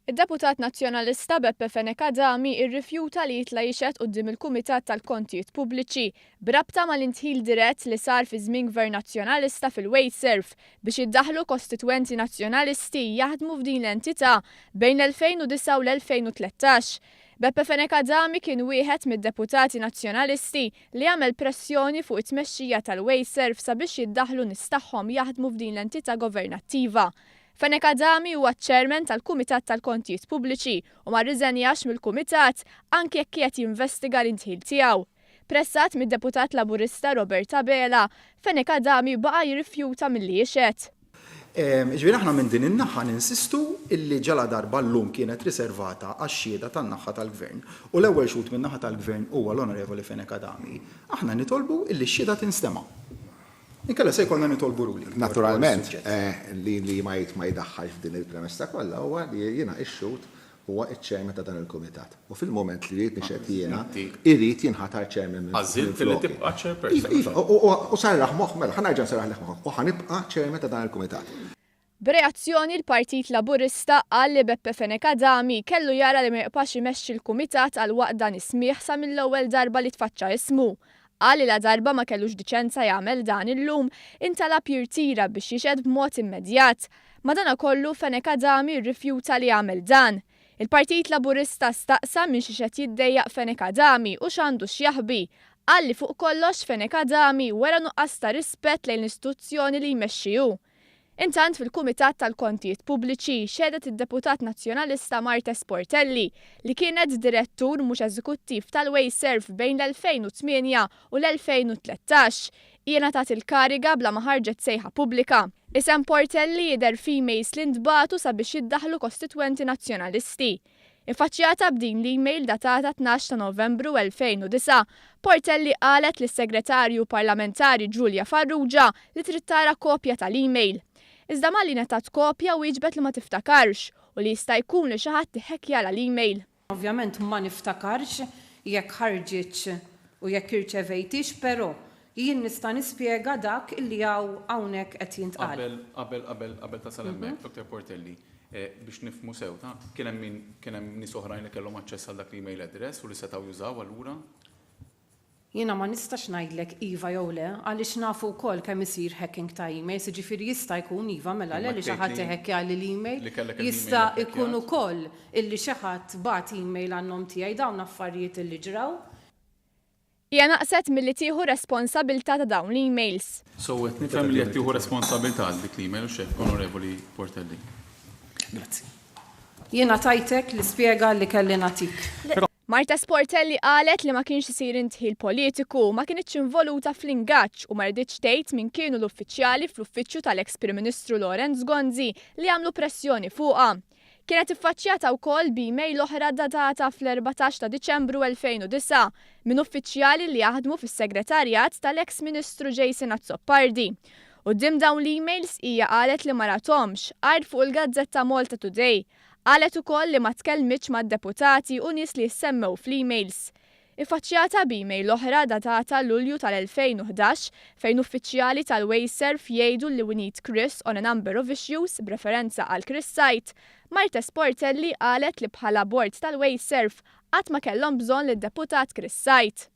Id-deputat Nazzjonalista Beppe Fenech Adami rrifjuta li jitla' jixhed quddiem il-Kumitat tal-Kontijiet Pubbliċi b'rabta mal-indħil dirett li sar fi żmien Gvern Nazzjonalista fil-Wasteserv biex jiddaħħlu kostitwenti Nazzjonalisti jaħdmu f'din l-entità bejn l-2009 u l-2013. Beppe Fenech Adami kien wieħed mid-deputati Nazzjonalisti li għamel pressjoni fuq it-tmexxija tal-Wasteserv sabiex jiddaħħlu nies tagħhom jaħdmu f'din l-entità governattiva. Fenech Adami huwa ċ-Chairman tal-Kumitat tal-Kontijiet Pubbliċi u ma rriżenjax mill-Kumitat anki jekk qiegħed jinvestiga l-indħil tiegħu. Pressat mid-Deputat Laburista Robert Abela, Fenech Adami baqa' jirrifjuta milli jixhed. Jiġifieri aħna minn din in-naħa ninsistu illi ġaladarba llum kienet riservata għax-xhieda tan-naħha tal-Gvern u l-ewwel xhud min-naħa tal-Gvern huwa l-Onorevoli Fenech Adami, aħna nitolbu illi x-xhieda tinstema'. Inkella se jkollna nitolbu ruling dwar Naturalment, is-suġġett. li li ma ma jdaħħalx f'din il-premessa kollha huwa li jiena x-xhud huwa ċ-chairman ta' dan il-kumitat. U fil-mument li rrid nixhed jiena, irid jinħatar chairman Għażilt li minfloki. tibqa' chairperson, Iva, mhux iva, hekk? u u sarraħ moħħ, mela, ħa nerġa' nsarraħlek moħħok, u ħa nibqa' chairman ta' dan il-kumitat. B'reazzjoni l-Partit Laburista qal li Beppe Fenech Adami kellu jara li ma jibqax imexxi l-Kumitat għal waqt dan is-smigħ sa mill-ewwel darba li tfaċċa ismu. Qal li ladarba ma kellux diċenza jagħmel dan illum, intalab jirtira biex jixhed b'mod immedjat. Madanakollu Fenech Adami rrifjuta li jagħmel dan. Il-Partit Laburista staqsa minn xiex qed jiddejjaq Fenech Adami u x'għandu x'jaħbi. Qal li fuq kollox Fenech Adami wera nuqqas ta' rispett lejn l-istituzzjoni li jmexxi hu. Intant fil-Kumitat tal-Kontijiet Pubbliċi xehdet id-Deputat Nazzjonalista Marthe Sportelli, li kienet Direttur mhux Eżekuttiv tal-Wasteserv bejn l-2008 u l-2013. Hija ngħatat il-kariga bla ma ħarġet sejħa pubblika. Isem Portelli jidher f'emails li ntbagħtu sabiex jiddaħħlu kostitwenti Nazzjonalisti. Iffaċċjata b'din l-email datata 12 ta' Novembru 2009, Portelli qalet lis-Segretarju Parlamentari Julia Farrugia li trid tara kopja tal-email. Iżda malli ngħatat kopja wieġbet li ma tiftakarx u li jista' jkun li xi ħadd iħekkjalha l-email. Ovvjament ma niftakarx jekk ħarġitx u jekk irċevejthiex però jien nista' nispjega dak illi hawn hawnhekk qed jintqal. Qabel, qabel, qabel, qabel tasal hemmhekk, Dottor Portelli, biex nifhmu sew, ta' kien hemm min, kien hemm nies oħrajn li kellhom aċċess għal dak l-email address u li setgħu jużaw allura? Jiena ma nistax ngħidlek iva jew le, għaliex nafu wkoll kemm isir hacking ta' emails, jiġifieri jista' jkun iva mela le Imma li xi tgħid ħadd li iħekkjali l-email, li kellek l-email jista' jkun iħekkjat? ukoll illi xi ħadd bagħat email għan-nom tiegħi, dawn affarijiet illi ġraw. Hija naqset milli tieħu responsabilità ta' dawn l-emails. So qed nifhem li qed tieħu responsabilità għal dik l-email, hux hekk, Onorevoli Portelli? Grazzi. Jiena tajtek l-ispjega li kelli nagħtik. Marta Sportelli qalet li ma kienx isir indħil politiku, ma kinitx involuta fl-ingaġġ u ma riditx tgħid min kienu l-uffiċjali fl-uffiċċju tal-eks Prim Ministru Lawrence Gonzi li għamlu pressjoni fuqha. Kienet iffaċċjata wkoll b'email oħra datata fl-14 ta' Diċembru 2009 minn uffiċjali li jaħdmu fis-segretarjat tal-eks Ministru Jason Azzopardi. Quddiem dawn l-emails hija qalet li ma rathomx, għajr fuq il-gazzetta Malta Today. Qalet ukoll li ma tkellmitx mad-deputati u nies li jissemmew fl-emails. Iffaċċjata b'email oħra datata Lulju tal-2011 fejn uffiċjali tal-Wasteserv jgħidu li we need Chris on a number of issues b'referenza għal Chris Said, Marthe Sportelli qalet li bħala bord tal-Wasteserv qatt ma kellhom bżonn lid-deputat Chris Said.